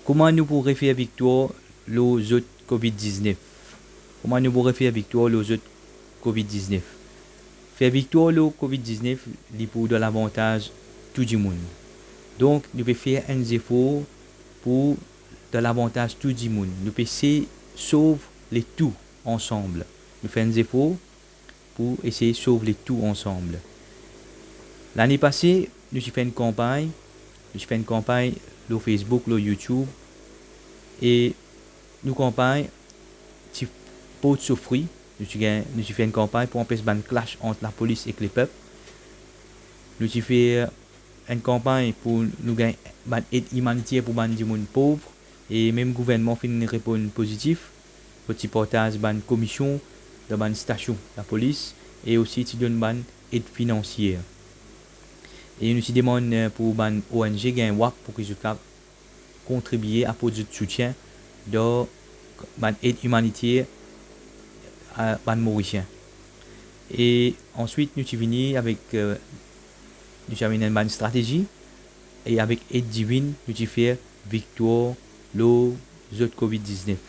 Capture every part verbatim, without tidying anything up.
Kouma nou pou refer viktwar lor zot covid diznef? Kouma nou pou refer viktwar lor zot covid diznef? Fer viktwar lor covid diznef, li pou dan lavantaz tou dimoun. Donk, nou pe fer enn zefor pou dan lavantaz tou dimoun. Nou pe sey sov letou ansam. Nou fer enn zefor pou esey sov letou ansam. Lane pase, nou ti fer enn kanpagn, nou ti fer enn kanpagn lor Facebook, lor YouTube, e nou kanpagn ti port so fri. Nou ti gagn, nou ti fer enn kanpagn pou anpes bann clash ant lapolis ek lepep. Nou ti fer enn kanpagn pou nou gagn bann ed imaniter pou bann dimoun pov, e mem gouvernman finn reponn pozitif. Zot ti partaz bann komision dan bann stasion lapolis, e osi ti donn bann ed finansie. E nou ti demann, eh, pou bann O N G gagn wap pou ki zot kapav kontribie, aport zot soutien dan bann ed imaniter a bann Morisien. E answit, nou ti vini avek, eh, nou ti amenn enn bann stratezi, e avek ed divinn, nou ti fer viktwar lor zot covid diznef.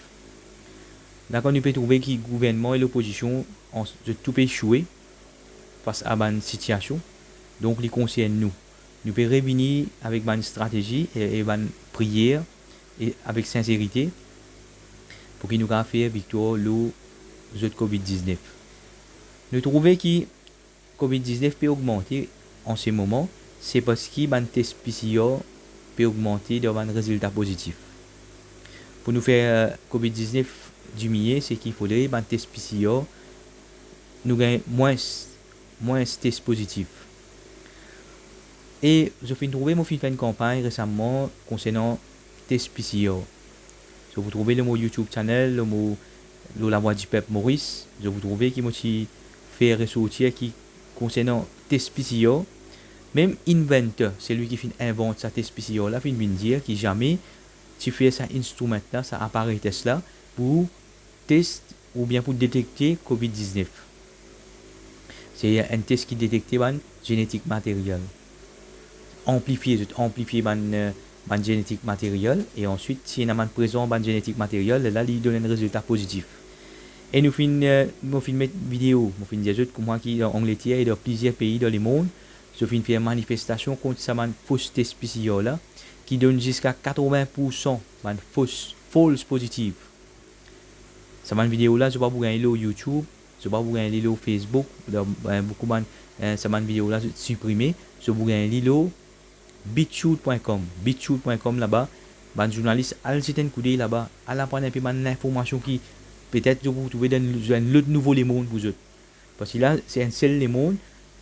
Dakor, nou pe trouve ki gouvernman e lopozision, an-, zot tou pe esoue fas a bann sitiasion, donk li konsern nou. Nou pe revini avek bann stratezi e, e bann priyer e avek sinserite pou ki nou kapav fer viktwar lor zot covid diznef. Nou trouve ki covid diznef pe ogmante an se moman, se parski bann tes P C R pe ogmante dan bann rezilta pozitif. Pou nou fer, eh, covid diznef diminie, se ki fodre bann tes P C R, nou gagn mwins, mwins tes pozitif. E zot finn trouve, mo finn fer enn kanpagn resaman konsernan tes P C R. Zot pou trouve lor mo YouTube channel, lor mo, lor Lavwadipep Moris, zot pou trouve ki mo ti fer resortir ki konsernan tes P C R, mem inventor, selwi ki finn invant sa tes P C R la, finn vinn dir ki zame ti fer sa instrument la, sa aparatus la, pou test oubien pou detekte covid diznef. Se enn tes ki detekte bann genetik materyel. Anplifie, zot anplifie bann, eh, bann genetik materyel, e answit, si ena bann prezan bann genetik materyel, lerla li donn enn rezilta pozitif. E nou finn, eh, mo finn met video, mo finn dir zot kouma ki dan Angleter e dan plizier pei dan lemond, zot finn fer manifestasion kont sa bann fos tes P C R la, ki donn ziska katrovin poursan bann fos, false pozitif. Sa bann video la, zot pa pou gagn li lor YouTube, zot pa pou gagn li lor Facebook, dan, eh, boukou bann, eh, sa bann video la, zot siprime, zot pou gagn li lor bitshoot pwin kom. Bitshoot pwin kom laba, bann zournalis, al zet enn koudey laba, al aprann enpe bann linformasion ki petet zot pou trouve dan enn lot nouvo lemond pou zot. Parski la, se enn sel lemond,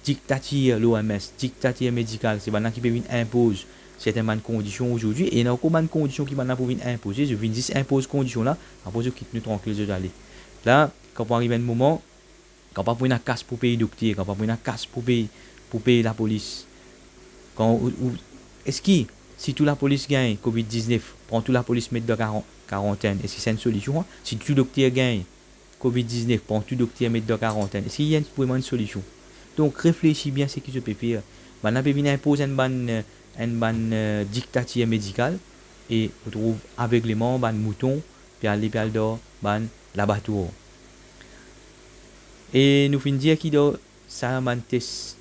diktatir l'O M S, diktatir medikal, se bannla ki pe vinn inpoz sertin bann kondision azordi, e ena ankor bann kondision ki bannla pou vinn inpoze, zot vinn zis inpoz kondision la, apre zot kit nou trankil, zot ale. La, kan pou ariv enn moman, kan pa pou ena kas pou pey dokter, kan pa pou ena kas pou pey, pou pey lapolis. Kan ou, ou, eski, si tou lapolis gagn covid diznef, pran tou lapolis met dan karan-, karantenn, eski se enn solision, an? Si tou dokter gagn covid diznef, pran tou dokter met dan karantenn, eski li enn, vremem enn solision? Donk, reflesi bien seki zot pe fer. Bannla pe vinn inpoz enn bann, eh, enn bann, eh, diktatir medikal, e ou trouv avegleman bann mouton pe ale, pe al dan bann labatwar. E nou finn dir ki dan sa bann tes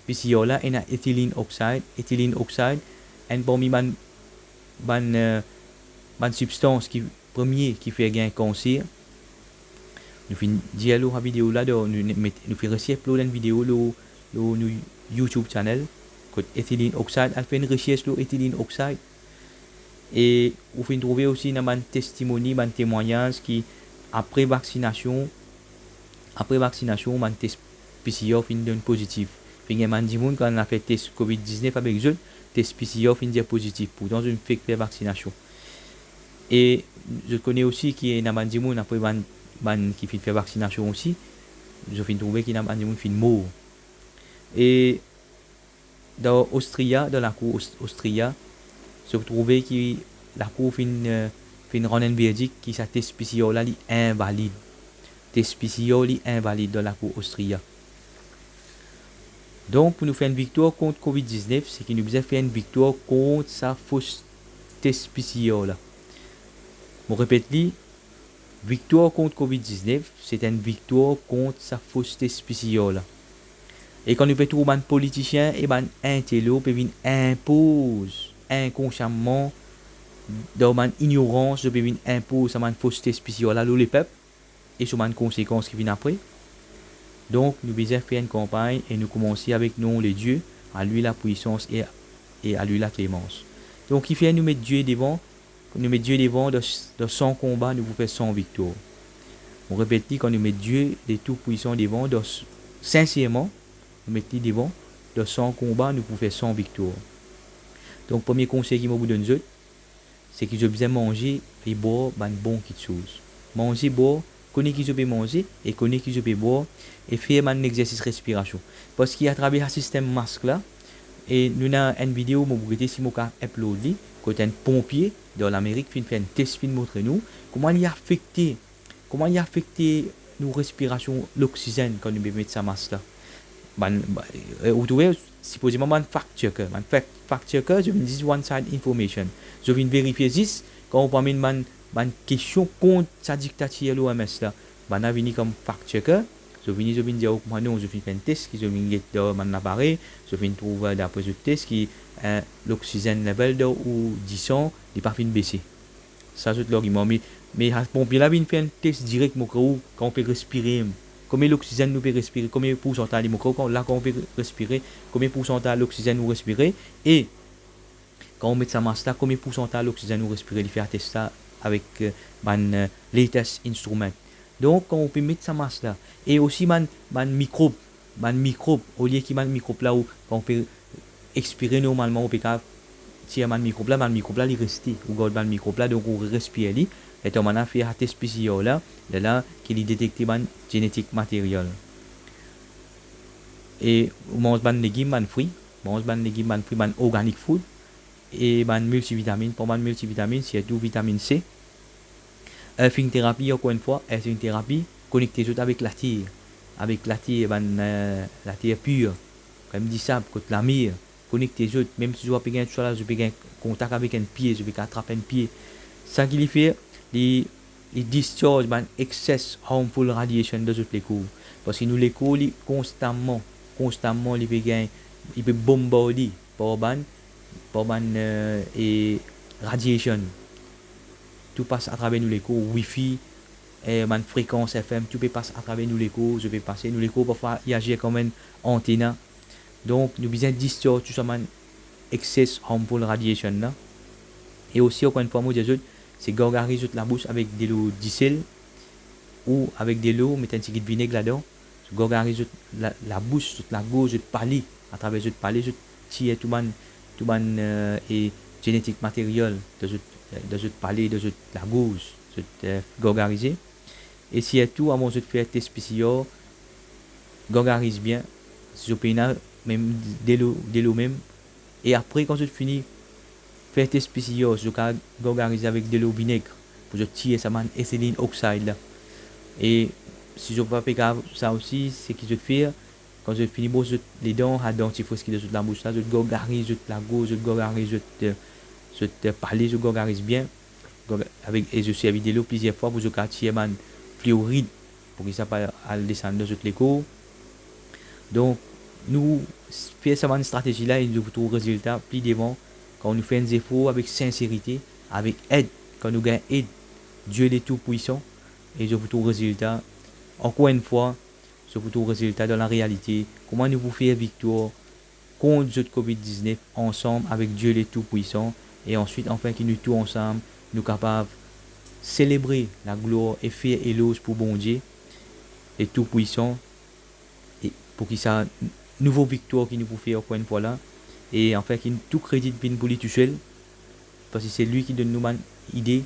P C R la, ena ethylene oxide. Ethylene oxide, enn parmi bann, bann, eh, bann sibstans ki, premie ki fer gagn kanser. Nou finn dir lor sa video la, dan, nou, nou met, nou finn resi upload enn video lor, lor nou YouTube channel, kot ethylene oxide, al fer enn resers lor ethylene oxide. E ou finn trouve osi ena bann testimoni, bann temwagnaz ki apre vaksinasion, apre vaksinasion, bann tes P C R finn donn pozitif. Finn gagn bann dimoun, kan ena fer tes covid diznef avek zot, tes P C R finn dir pozitif. Pourtan, zot fek fer vaksinasion. E zot kone osi ki ena bann dimoun, apre bann, bann ki finn fer vaksinasion osi, zot finn trouve ki ena bann dimoun finn mor. E dan Ostria, dan lakour Os-, Ostria, zot trouve ki lakour finn, eh, finn rann enn verdik ki sa tes P C R la, li invalid. Tes P C R, li invalid dan lakour Ostria. Donk, pou nou fer enn viktwar kont covid diznef, seki nou bizin fer enn viktwar kont sa fos tes P C R la. Mo repet li, viktwar kont covid diznef, se enn viktwar kont sa fos tes PCR la. E kan nou pe trouv bann politisien e bann intelo pe vinn inpoz inkonsiaman, dan bann ignorans, zot pe vinn inpoz sa bann fos tes PCR la lor lepep, e so bann konsekans ki vinn apre. Donk, nou bizin fer enn kanpagn e nou koumanse avek non de Die, a lui lapwisans e, e a lui laklemans. Donk, kifer nou met Die devan? Nou met Die devan, dan, dan san konba, nou pou fer san viktwar. Mo repet li, kan nou met Die le Tou-Pwisan devan, dan s-, sinserman, nou met li devan, dan san konba, nou pou fer san viktwar. Donk, premie konsey ki mo pou donn zot, se ki zot bizin manze e bwar bann bon kitsoz. Manze, bwar, kone ki zot pe manze e kone ki zot pe bwar, e fer bann exersis respirasion. Parski atraver sa sistem mask la, e nou ena enn video, mo pou gete si mo kapav upload li, kot enn ponpie dan Lamerik finn fer enn tes, finn montre nou kouma li afekte, kouma li afekte nou respirasion, loksizenn, kan nou pe met sa mask la. Bann, ba-, e, ou trouve, sipozeman bann fact checker, bann fact, fact checker, zot vinn zis one side information. Zot vinn verifie zis, kan ou pou amenn bann, bann kestion kont sa diktatir lor O M S la, bann la vini kom fact checker, zot vini, zot vinn dir ou kouma non, zot finn fer enn tes, ki zot vinn get dan bann laparey, zot finn trouv, dapre zot tes, ki, eh, loksizenn level dan ou disan, li pa finn bese. Sa zot largiman, me, me sa ponpie la vinn fer enn tes direk, mo kre ou, kan ou pe respire, komie loksizenn nou pe respire, komie poursantaz li, mo kre ou, kan, la, kan ou pe respire, komie poursantaz loksizenn ou respire, e kan ou met sa mask la, komie poursantaz loksizenn ou respire, li fer tes la avek, eh, bann, eh, latest instrument. Donk, kan ou pe met sa mask la, e osi bann, bann mikrob, bann mikrob, olie ki bann mikrob la, ou, kan ou pe expire normalman, ou pe kapav tir bann mikrob la, bann mikrob la, li reste, ou gard bann mikrob la, donk ou respir li, letan bann la fer sa tes PCR la, lerla ki li detekte bann genetic material. E ou manz bann legim, bann fri, manz bann legim, bann fri, bann organic food, e bann miltivitamin, pran bann miltivitamin, sirtou vitamin C. Earthing therapy, ankor enn fwa, earthing therapy, konekte zot avek later, avek later, bann, eh, later pir, kouma disab, kot lamer, konekte zot, mem si zot pa pe gagn tousala, zot pe gagn kontak avek enn pie, zot pe kapav trap enn pie. Sa ki li fer, li, li discharge bann excess harmful radiation dan zot lekor. Parski nou lekor li konstaman, konstaman li pe gagn, li pe bonbarde par bann, par bann, eh, e radiation. Tou pas atraver nou lekor, wifi, eh, bann frekans F M, tou pe pas atraver nou lekor, zot pe pase, nou lekor parfwa li azir kouma enn antena. Donk, nou bizin discharge tou sa bann excess harmful radiation la. E osi, ankor enn fwa, mo dir zot, se gargariz zot labous avek delo disel ou avek delo, met enn tigit vineg ladan. Zot gargariz zot la-, labous, zot lagorz, zot pale, atraver zot pale, zot tir tou bann, tou bann, eh, e genetic material dan zot, dan zot pale, dan zot lagorz, zot, eh, gargarize. E sirtou, avan zot fer tes PCR, gargariz bien, si zot pena mem delo, delo mem. E apre, kan zot fini fer tes PCR, zot kapav gargariz avek delo vineg, pou zot tir sa bann ethylene oxide la. E si zot pa pe kapav sa osi, seki zot fer, kan zot fini bros zot ledan, sa dantifris ki dan zot labous la, zot gargariz zot lagorz, zot gargariz zot, eh, zot, eh, pale, zot gargariz bien. Donk, avek, e zot servi delo plizier fwa pou zot kapav tir bann fluoride, pou ki sa pa al desann dan zot lekor. Donk, nou s-, fer sa bann stratezi la e nou pou trouv rezilta pli devan, kan nou fer enn zefor avek sinserite, avek ed, kan nou gagn ed Die le Tou-Pwisan, e zot pou trouv rezilta. Ankor enn fwa, zot pou trouv rezilta dan larealite, kouma nou pou fer viktwar kont zot covid diznef ansam avek Die le Tou-Pwisan, e answit, anfin ki nou tou ansam, nou kapav selebre laglwar e fer eloz pou Bondie, le Tou-Pwisan, e pou ki sa nouvo viktwar ki nou pou fer ankor enn fwa la, e anfin ki tou kredi vinn pou li tousel, parski se li ki donn nou bann ide,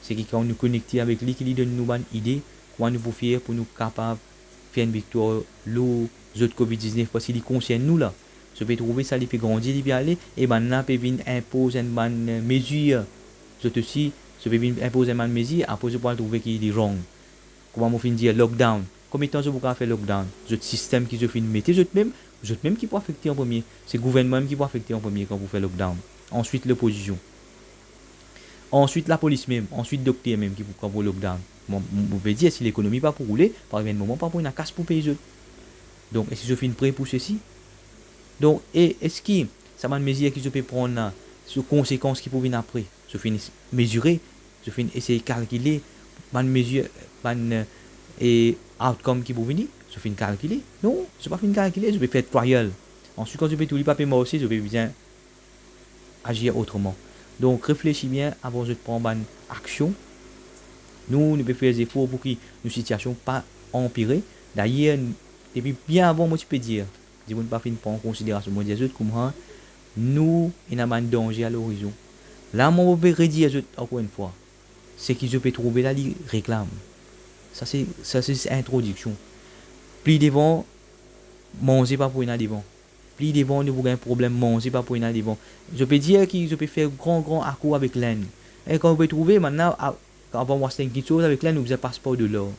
seki kan nou konekte avek li ki li donn nou bann ide, kouma nou pou fer pou nou kapav fer enn viktwar lor zot covid diznef, parski li konsern nou la. Zot pe trouve sa, li pe grandi, li pe ale, e bann la pe vinn inpoz enn bann, eh, mezir, zot osi, zot pe vinn inpoz enn bann mezir, apre zot pou al trouve ki li wrong. Kouma mo finn dir, lockdown. Konbien tan zot pou kapav fer lockdown? Zot sistem ki zot finn mete zot mem, zot mem ki pou afekte an premie. Se gouvernman mem ki pou afekte an premie kan pou fer lockdown. Answit, lopozision. Answit lapolis mem, answit dokter mem ki pou, ki pou lockdown. Mo, mo pe dir, si lekonomi pa pou roule, pa arive enn moman pa pou ena kas pou pey zot. Donk, eski zot finn pre pou sesi? Donk, e eski sa bann mezir ki zot pe pran la, so konsekans ki pou vinn apre, zot finn mezire, zot finn esey kalkile bann mezir, bann, e outcome ki pou vini? Zot finn kalkile? Non, zot pa finn kalkile, zot pe fer trial. Answit, kan zot pe trouv li pa pe marse, zot pe bizin azir otreman. Donk, reflesi bien avan zot pran bann aksion. Nou, nou pe fer zefor pou ki nou sitiasion pa anpire. Dayer, depi bien avan, mo ti pe dir, dimoun pa finn pran konsiderasion. Mo dir zot kouma nou ena bann danze a lorizon. La, mo pe redir zot ankor enn fwa. Seki zot pe trouve la, li reklam. Sa se, sa se introdiksion. Pli devan, manze pa pou ena devan. Pli devan, nou pou gagn problem, manze pa pou ena devan. Zot pe dir ki zot pe fer gran, gran akour avek Lenn. E kan ou pe trouve, bann la, a-, avan ou aste enn kiksoz avek Lenn, ou bizin pas par dolar.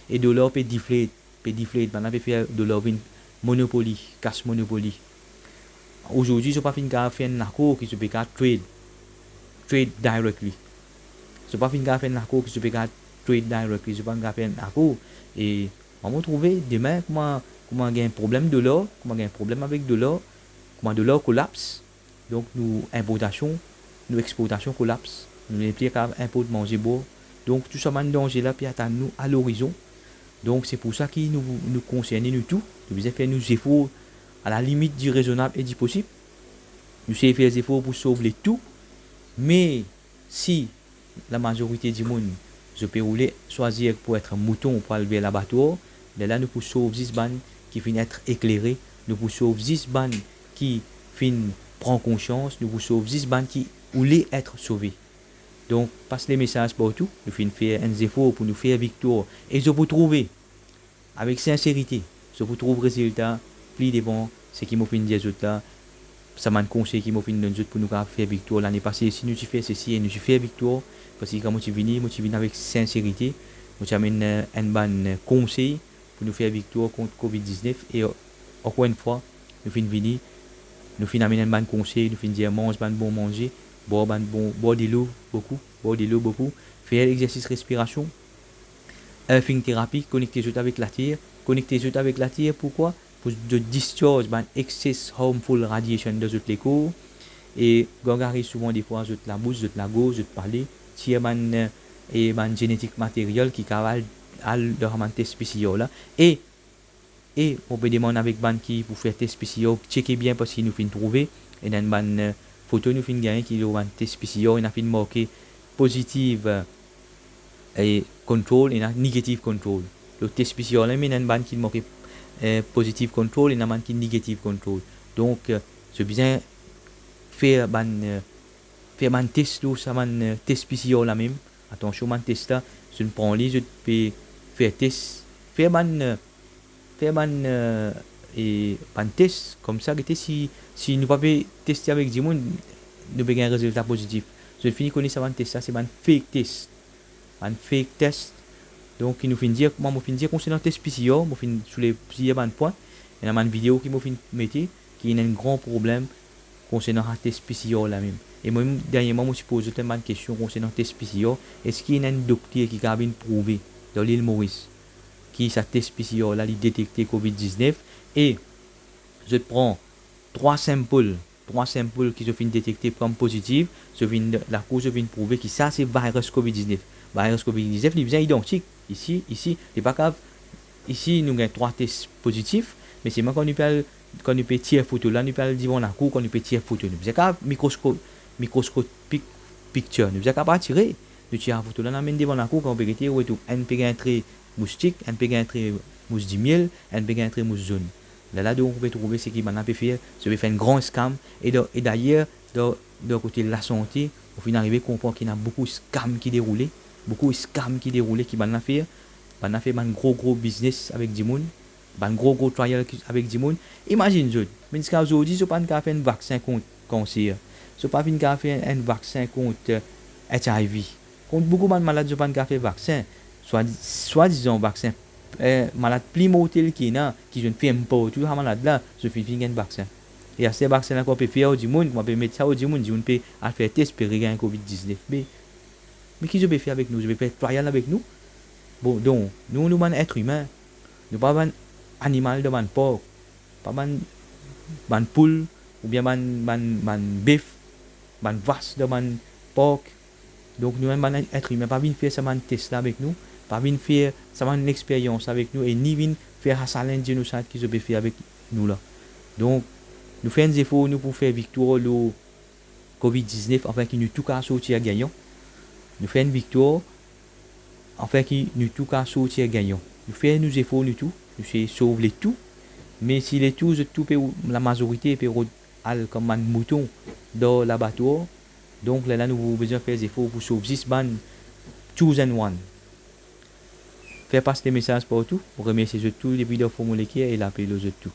E dolar pe deflate, pe deflate, bann la pe fer dolar vinn monopoli, kas monopoli. Azordi, zot pa finn kapav fer enn akour ki zot pe kapav trade, trade directly. Zot pa finn kapav fer enn akour ki zot pe kapav trade directly, zot pa finn kapav fer enn akour. E mwa, mo trouve, demin, kouma, kouma gagn problem dolar, kouma gagn problem avek dolar, kouma dolar kolaps, donk nou inportasion, nou exportasion kolaps, nou nepli kapav inport manze bwar. Donk, tou sa bann danze la pe atann nou a lorizon. Donk, se pou sa ki nou, nou konserne nou tou, nou bizin fer nou zefor a la limit di rezonab e di posib. Nou sey fer zefor pou sov letou, me si lamazorite dimoun, zot pe oule swazir pou et mouton pou al ver labatwar, lerla nou pou sov zis bann ki finn et eklere, nou pou sov zis bann ki finn pran konsians, nou pou sov zis bann ki oule et sove. Donk, pas lemesaz partou, nou finn fer enn zefor pou nou fer viktwar, e zot pou trouve, avek sinserite, zot pou trouv rezilta pli devan. Seki mo finn dir zot la, sa bann konsey ki mo finn donn zot pou nou kapav fer viktwar lane pase, si nou ti fer sesi e nou ti fer viktwar, parski kan mo ti vini, mo ti vinn avek sinserite, mo ti amenn, eh, enn bann, eh, konsey pou nou fer viktwar kont covid diznef. E ankor enn fwa, nou finn vini, nou finn amenn enn bann konsey, nou finn dir manz bann bon manze, bwar bann bon, bwar delo boukou, bwar delo boukou, fer exersis respirasion, earthing therapy, konekte zot avek later. Konekte zot avek later, poukwa? Pou zot discharge bann excess harmful radiation dan zot lekor. E gargariy souvan defwa zot labous, zot lagorz, zot pale, tir bann, eh, e bann genetic material ki kapav al, al dan bann tes PCR la. E, e mo pe demann avek bann ki pou fer tes PCR, tcheke bien, parski nou finn trouve, ena enn bann, eh, foto nou finn gagne ki lor bann tes PCR, ena finn marke positive, eh, e control, ena negative control. Lor tes PCR la, me ena enn bann ki marke, eh, positive control, ena bann ki negative control. Donk, eh, zot bizin fer bann, eh, fer bann tes lor sa bann, eh, tes PCR la mem. Atansion, bann tes la, zot pran li, zot pe fer tes, fer bann, eh, fer bann, eh, e bann tes koumsa, gete si, si nou pa pe teste avek dimoun, nou pe gagn rezilta pozitif. Zot fini kone sa bann tes la, se bann fake tes. Bann fake tes. Donk, ki nou finn dir, kouma mo finn dir konsernan tes PCR, mo finn souleve plizier bann pwin. Ena bann video ki mo finn mete, ki ena enn gran problem konsernan sa tes PCR la mem. E mwa mem, dernyerman, mo ti poz zot enn bann kestion konsernan tes PCR. Eski ena enn dokter ki kapav vinn prouve dan Lil Moris ki sa tes PCR la, li detekte covid diznef, e zot pran trwa sample, trwa sample ki zot finn detekte kom pozitif, zot vinn, lakour zot vinn prouve ki sa se virus covid diznef. Virus covid diznef, li bizin idantik. Isi, isi, li pa kapav, isi nou gagn trwa tes pozitif, me selman kan nou pe al, kan nou pe tir foto la, nou pe al devan lakour, kan nou pe tir foto, nou bizin kapav mikrosko-, microscopic picture, nou bizin kapav tire. Nou tir foto la, nou amenn devan lakour, kan ou pe gete, ou retrouv enn pe gagn tre moustik, enn pe gagn tre mous dimiel, enn pe gagn tre mous zone. Lerla, donk, ou pe trouve seki bann la pe fer, se pe fer enn gran scam. E da-, e dayer, dan, dan kote lasante, ou finn arive konpran ki ena boukou scam ki deroule, boukou scam ki deroule, ki bann la fer. Bann la fer bann gro, gro biznes avek dimoun, bann gro, gro trial ki, avek dimoun. Imazinn zot, me ziska zordi, zot pa'nn kapav fer enn vaksin kont kanser. Zot pa finn kapav fer enn vaksin kont, eh, HIV. Kont boukou bann malad, zot pa'nn kapav fer vaksin. Swa, swadizan vaksin, eh, malad pli mortel ki ena, ki zot finn ferm partou sa malad la, zot finn, finn gagn vaksin. E aster vaksin la ankor pe fer ar dimoun, kouma pe met sa ar dimoun, dimoun pe al fer tes, pe regagn covid diznef. Me, me ki zot pe fer avek nou? Zot pe fer trial avek nou? Bon, donk, nou, nou bann etremin, nou pa bann animal dan bann park, pa bann, bann poul, oubien bann, bann, bann bef, bann vas dan bann park. Donk, nou mem bann etremin, pa vinn fer sa bann tes la avek nou, pa vinn fer sa bann lexperyans avek nou, e ni vinn fer sa salennz jenosayd ki zot pe fer avek nou la. Donk, nou fer enn zefor, nou, pou fer viktwar lor covid diznef, afin ki nou tou kav sorti gagnan. Nou fer enn viktwar, afin ki nou tou kav sorti gagnan. Nou fer nou zefor, nou tou, nou sey sov letou. Me si letou, zot tou pe, lamazorite pe rod al kouma bann mouton dan labatwar, donk, lerla nou pou bizin fer zefor pou sov zis bann chosen one. Fer pas lemesaz partou. Mo remersie zot tou depi dan fon mo leker e lape lor zot tou.